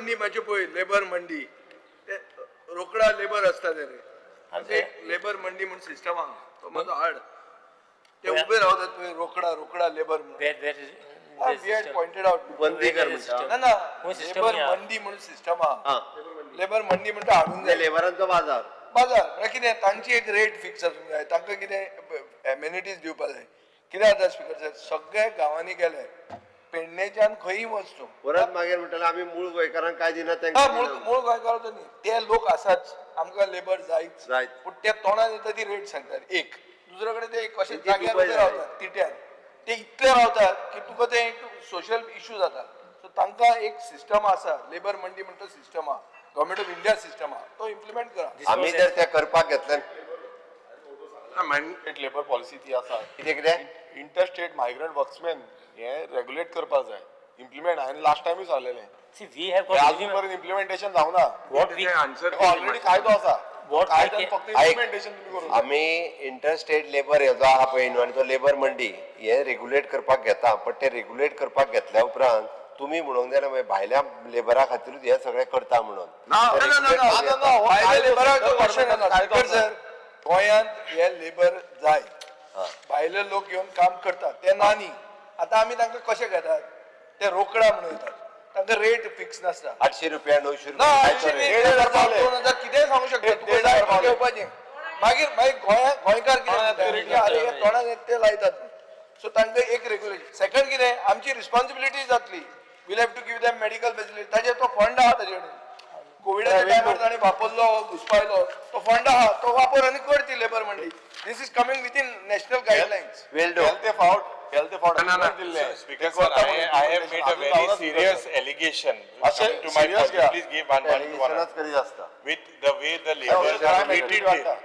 मंडी म्हणजे पळय, लेबर मंडी, ते रोकडा लेबर आसता ते रे. आमचे लेबर मंडी म्हूण सिस्टम आहा, तो मातसो हाड. ते उबे रावतात पळय, रोकडा रोकडा लेबर म्हणून. Where is we had pointed out. बंदी कर Where is म्हणटा. system? ना ना, हो, system labour न्ही आहा. मंडी म्हणून सिस्टम आहा. हा. लेबर मंडी म्हणटा हाडूंक जाय. लेबरांचो बाजार. बाजार म्हळ्यार कितें, तांची एक रेट फिक्स आसूंक जाय, तांकां कितें एमेनिटीज दिवपा जाय. कितें जाता स्पिकर सर, सगळ्या गांवांनी गेले, पेडणेच्यान खंयी वच तूं. परत मागीर म्हणटले आमी मूळ गोंयकारांक काय दिना हा तांकां मूळ दिना. मूळ गोंयकार न्ही, ते लोक आसाच, आमकां लेबर जायच. जायच. पूण ते तोंडान येता ती रेट सांगतात एक, दुसरे कडेन ते एक अशे ती जाग्यार दुबय उबे जाय. रावतात तिट्यार, ते इतले रावतात की तुका ते एक सोशल इशू जाता. सो तांकां एक सिस्टम आसा, लेबर मंडी म्हणटा सिस्टम आहा, गव्हर्मेंट ऑफ इंडिया सिस्टम आहा, तो इम्प्लिमेंट करा. आमी जर ते करपाक घेतले स्टेट लेबर पॉलिसी ती आसा. कितें कितें? इंटरस्टेट मायग्रंट वर्क्समॅन हे रेग्युलेट करपाक जाय, इम्प्लिमेंट. हांवें लास्ट टायमूय सांगलेलें. See, we have हे got अजून minimum, पर्यंत इम्प्लिमेंटेशन जावना. What we, already कायदो आसा. What we कायद्यान फक्त ऐक. इम्प्लिमेंटेशन तुमी करूंक जाय. आमी इंटरस्टेट लेबर हेजो आहा पळय न्हू, आनी तो लेबर मंडी हे रेग्युलेट करपाक घेता, पण ते रेग्युलेट करपाक घेतल्या उपरांत तुमी म्हणूंक जाय ना मागीर भायल्या लेबरा खातीरूच हे सगळें करता म्हणून. ना ना ना ना, ना, ना, ना, हो भायल्या कायदो लेबराचो सेंट्रल क्वेश्चन येना. गव्हर्नमेंटान कायदो स्पीकर आसा. सर, गोंयांत हे लेबर जाय, भायले लोक येवन काम करतात ते ना न्ही. आतां आमी तांकां कशे घेतात, ते रोकडा म्हणून येतात, तांकां रेट फिक्स नासता. 800 रुपया, 900 ना, रुपया काय 800 तो न्ही, rate? 1500 पावले. 2000 कितेंय सांगू शकता तुका, देड जाय हजार पावले. घेवपाचें. मागीर मागीर गोंया गोंयकार कितें तोंडाक म्हणटा, रेट अरे हे तोंडाक येता ते लायतात. सो तांकां एक रेग्युलेशन. सेकंड कितें, आमची रिस्पॉन्सिबिलिटी जातली, we'll have to give them medical facility. ताजेर तो फंड आहा ताजे कडेन, कोविडाच्या टायमार ताणें वापरलो, घुसपायलो तो फंड आहा, तो वापर आनी कर ती labour Mandi. This is coming within national guidelines. Will do. गेल ते फावट, गेल ते फावट No, no, no. दिल्लें. Speaker sir, I have made a very serious allegation अशें coming to my serious point. घ्या. Please give one, one to one. Allegationच करीत आसता. With the way the labor crime treated activity वाडटा.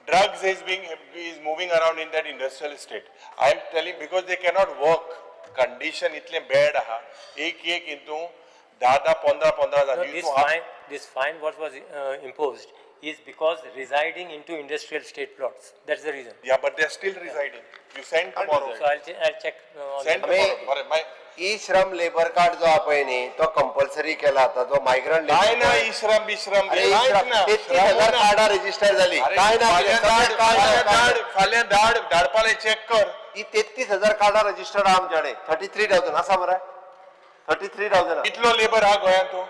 Drugs is being, is moving around in that industrial estate. I am telling because they cannot work. Condition इतले bad आहा. एक एक हितून धा धा पंदरा पंदरा No, जाण. this fine what was imposed is because residing into industrial state plots. That's the reason. Yeah, but they are still residing. You send tomorrow. So I'll check on Send that. tomorrow. बरें, my E Shram labour card जो आहा पळय न्ही, तो compulsory केला आतां जो migrant. काय ना ई श्रम बिश्रम अरे कांयच ना. 33,000 कार्डां रजिस्टर जाली. अरे काय ना फाल्यां कितें, धाड, सगळें कार्ड फाल्यां आहा. धाड, फाल्यां धाड, धाडपाले चॅक कर. ही 33,000 कार्डां रजिस्टर्ड आहा आमच्याकडे. 33,000 आसा मरे, 33,000. कितलो लेबर हा गोंयांत तूं?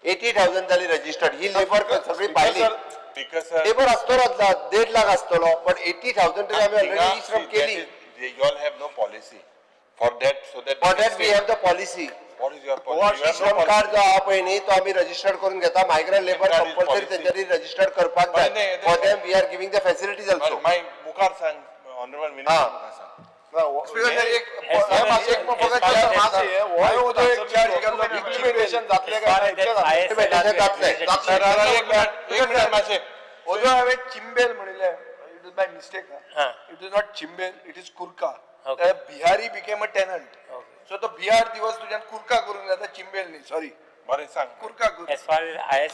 80,000 जाली रजिस्टर्ड. ही लेबर सगळी भायली. स्पीकर सर, लेबर आसतलो, 1.5 लाख आसतलो, पण 80,000 तरी आमी ऑलरेडी ई श्रम केली. You all have no policy for that, so that for that we have the policy. What is your Goa policy? E Shram card जो आहा पळय न्ही, तो आमी रजिस्टर्ड करून घेता. Migrant labour Card is compulsory policy. तेंच्यांनी रजिस्टर्ड करपाक जाय. नाही, नाही, for them we are giving the facilities also. मागीर मुखार सांग, ऑनरेबल मिनिस्टर, मुखार सांग. स्पीकर सर, एक As far as- मातशें एक as फकत far as- मातशें हे, हो हो तो एक चार्ज केल्लो. इम्प्लिमेंटेशन जातलें As far काय as that ना, इतकें जातलें. ISLR जातलें, registration- sir, एक मिनिट, एक मिनिट मातशें. हो जो हांवें चिंबेल म्हणिल्लें, it is by mistake. हा. It is not Chimbel, it is Curca. Okay. Bihari became a tenant. Okay. So तो बिहार दिवस तुज्यान कुर्का करूंक जाता, चिंबेल न्ही, सॉरी. बरें सांग. कुर्का कर. As far as